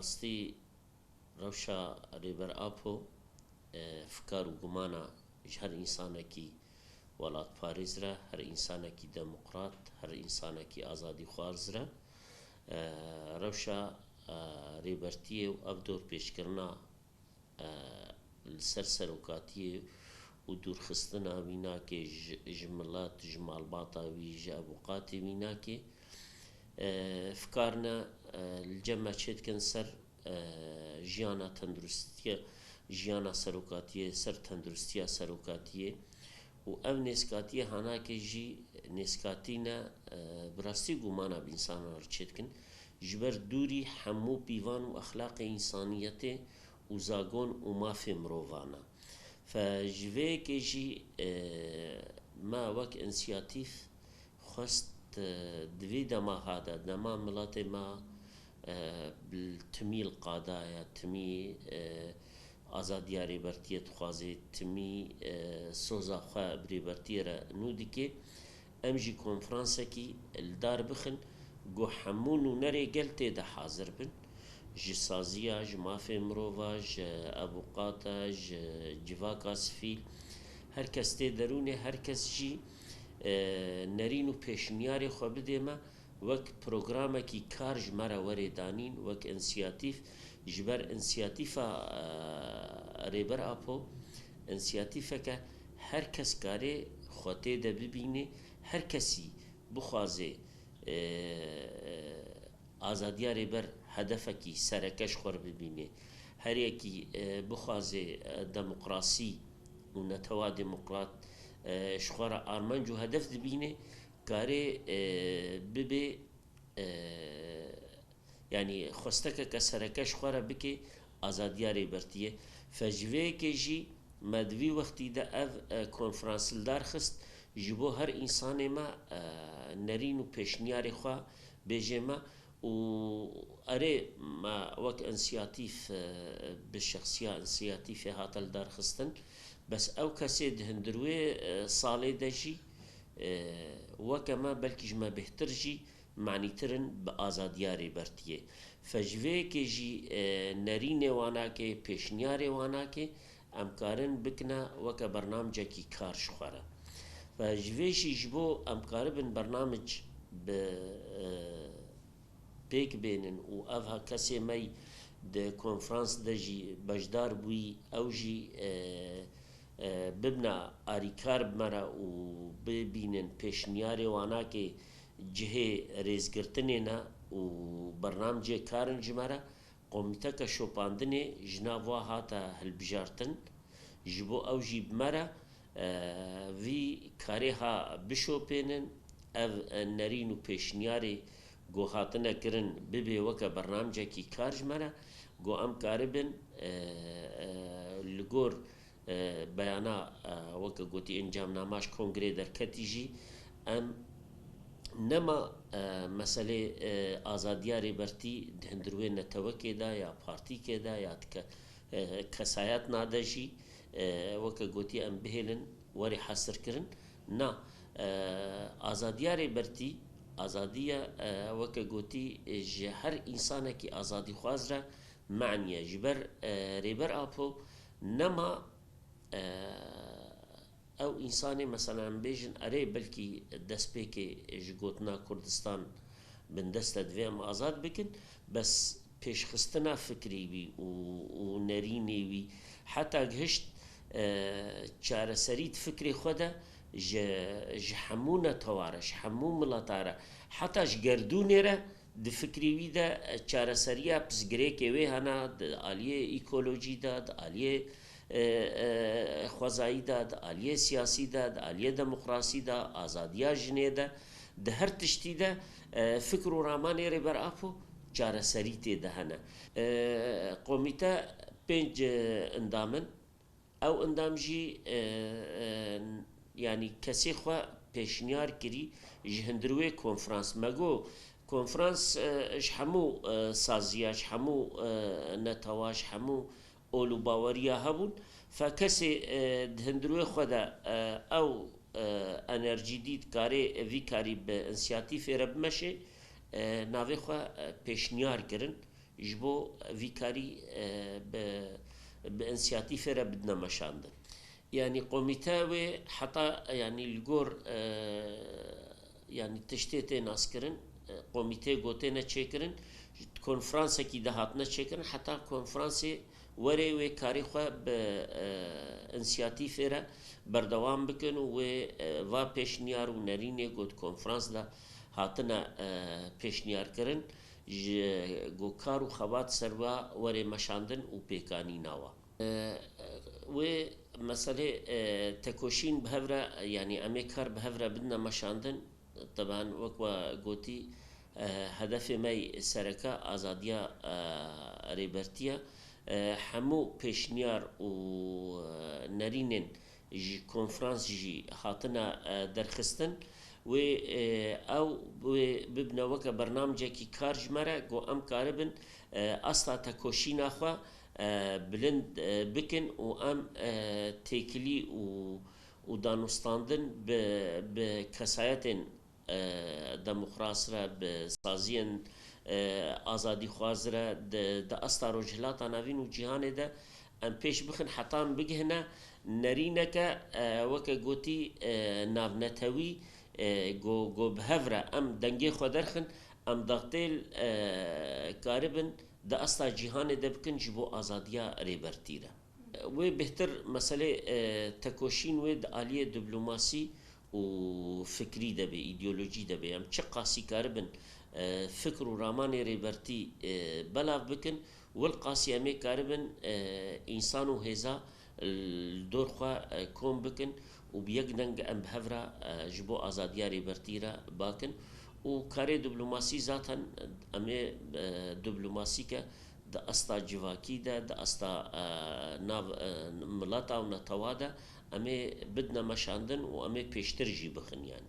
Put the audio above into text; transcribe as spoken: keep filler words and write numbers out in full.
Rastî rewşa Rêber Apo, e, fikar û gumana ji her însanekî welatparêz re, her însanekî demokrat, her însanekî azadîxwaz re, e, rewşa, e, rêbertiyê û ev dorpêçkirina, e, li ser serokatiyê û dûrxistina wî nake ji, ji milet, ji malbata wî, ji evûqatê wî nake. E, fikar ne, e, li cem me çêdikin ser, e, jiyana tenduristiya, jiyana serokatiyê, ser tenduristiya serokatiyê û ev nêzkatiyê hanake jî nêzkatî ne, e, bi rastî gumana bi însanan re çêdikin. Ji ber dûrî hemû pîvan û exlaqê însaniyetê û zagon û mafê mirovan e. Fe ji vê yekê jî, e, me wek însiyatîf xwest, e, di vê dema ha de, dema miletê me, e, bi timî li qada ye, timî, e, azadiya rêbertiyê dixwaze, timî, e, soza xwe bi rêbertiyê re nû dike. Em jî konferansekî li dar bixin, ku hemû nûnerê gel tê de hazir bin. Ji saziya, ji mafê mirova, ji evûqata, ji civaka sivîl, her kes tê derûnê, her kes jî, e, nerîn û pêşniyarê xwe bidê me, wek programekî kar ji me re were danîn, wek însiyatîf, ji ber însiyatîfa, e, Rêber Apo, însiyatîfeke her kes karê xwe tê de bibîne, her kesî bixwaze, e, azadiya Rêber hedefekî sereke ji xwe re bibîne, her yekî, e, bixwaze, e, demokrasî û netewa demokrat, e, ji xwe re armanc û hedef dibîne, karê, e, bibe, e, yanî xwestekeke sereke ji xwe re bike azadiya rêbertiyê. Fe ji vê yekê jî me di vî wextî de ev, e, konferans li dar xist, ji bo her însanê me, e, nerîn û pêşniyarê xwe bêjê me û erê me wek însiyatîf, e, bi şexsiya însiyatîfê hate li dar xistin. Bes ew kesê di hundir wê, e, salê de jî, e, weke me belkî ji me bêhtir jî manîtir in bi azadiya rêbertiyê. Fe ji vê yekê jî, e, nerînê wan nake, pêşniyarê wan nake, em karin bikine weke bernamcekî kar ji xwe re. Fe ji vê jî ji bo em karibin bernamic bi, e, pêk bênin û ev ha kesê me yî di konferans de jî beşdar bûyî, ew jî, e, e, bibine arîkar bi me re û bibînin pêşniyarê wan nake cihê rêzgirtinê ne û bernamcê karin ji me re, komîteke şopandinê ji nav wa hate hilbijartin. Ji bo ew jî bi me re, e, vî karê ha bişopênin, ev, e, nerîn û pêşniyarê ku hatine kirin bibe weke bernamcekî kar ji me re, ku em karibin, e, e, li gor, e, beyana, e, weke gotî encamnama ji kongrê derketî jî, em nema, e, meselê, e, azadiya rêbertî di hundir wê netewekê de ya partîkê de ya dike, e, kesayetna de jî, e, weke gotî em bihêlin were hesirkirin. Na, e, azadiya rêbertî, azadiya, e, weke gotî, e, ji her însanekî azadîxwaz re meniye. Ji ber, e, Rêber Apo nema, e, ew însanê, mesela, em bêjin, erê, belkî destpêkê ji gotina Kurdistan bindest e, divê em azad bikin, bes pêşxistina fikrê wî û, û nerînê wî heta gihişt, e, çareserî di fikrê xwe de ji, ji hemû netewa re, ji hemû mileta re, heta ji gerdûnê re di fikrê wî de, e, çareseriya pirsgirêkê wê hene di aliyê ekolojî de, di aliyê, e, e, xwezayî de, di aliyê siyasî de, di aliyê demokrasî de, azadiya jinê de, di her tiştî de, e, fikr û ramanê Rêber Apo çareserî tê de hene. E, komîte pênc, e, endam in. Ew endam jî, e, e, yanî kesê xwe pêşniyar kirî ji hundir wê konferans. Me got, konferans, e, ji hemû, e, saziya, ji hemû, e, netewa, ji hemû ol û baweriya hebûn. Fe kesê, e, di hundir wê xwe de, e, ew, e, enerjî dît, karê vî karî bi însiyatîfê re bimeşe, e, navê xwe, e, pêşniyar kirin. ji bo vî karî, e, bi, bi însiyatîfê re bidine meşandin. Yanî komîte wê heta, yanî li gor, e, yanî tiştê tê naskirin, e, komîteyê gotê ne çêkirin, konferansekî de hatine çêkirin, heta konferansê werê wê karê xwe bi, e, însiyatîfê re berdewam bikin û wê, e, va pêşniyar û nerînê got konferans de hatine, e, pêşniyarkirin, ji go kar û xebat serva werê meşandin û pêkanîna wa. E, wê meselê, e, tekoşîn bi hev re, yanî em ê kar bi hev re bidine meşandin. Teban wek we gotî, e, hedefê me yê sereke azadiya, e, Rêbertî ye. E, hemû pêşniyar û, e, nerînên ji konferans jî hatine, e, derxistin. Wê, e, ew wê bibine weke bernamecekî kar ji me re, ku em karibin, e, asta tekoşîna xwe, e, bilind, e, bikin û em, e, têkilî û, û danûstandin bi, bi kesayetên, e, demokras re, bi saziyên, e, azadîxwaz re di, di asta Rojhilata Navîn û cîhanê de em pêş bixin heta em bigihine nerîneke, e, weke gotî, e, navnetewî, e, go, go bi hev re em dengê xwe derxin, em daxtêl, e, karibin di asta cîhanê de bikin ji bo azadiya Rêbertî re. Wê bêhtir meselê, e, tekoşîn wê di aliyê diplomasî û fikrî de bê, îdeolojî de bê. Em çi qasî karibin, e, fikr û ramanê Rêbertî, e, belav bikin, wilqasî em ê karibin, e, însan û hêza li dor xwe, e, kom bikin û bi yek deng em bi hev re, e, ji bo azadiya Rêbertî re bakin. Û karê diplomasî zaten em ê, e, diplomasî ke di asta civakî de, di asta, e, nav, e, mileta û netewa de em ê bidine meşandin û em ê pêştir jî bixin yanî.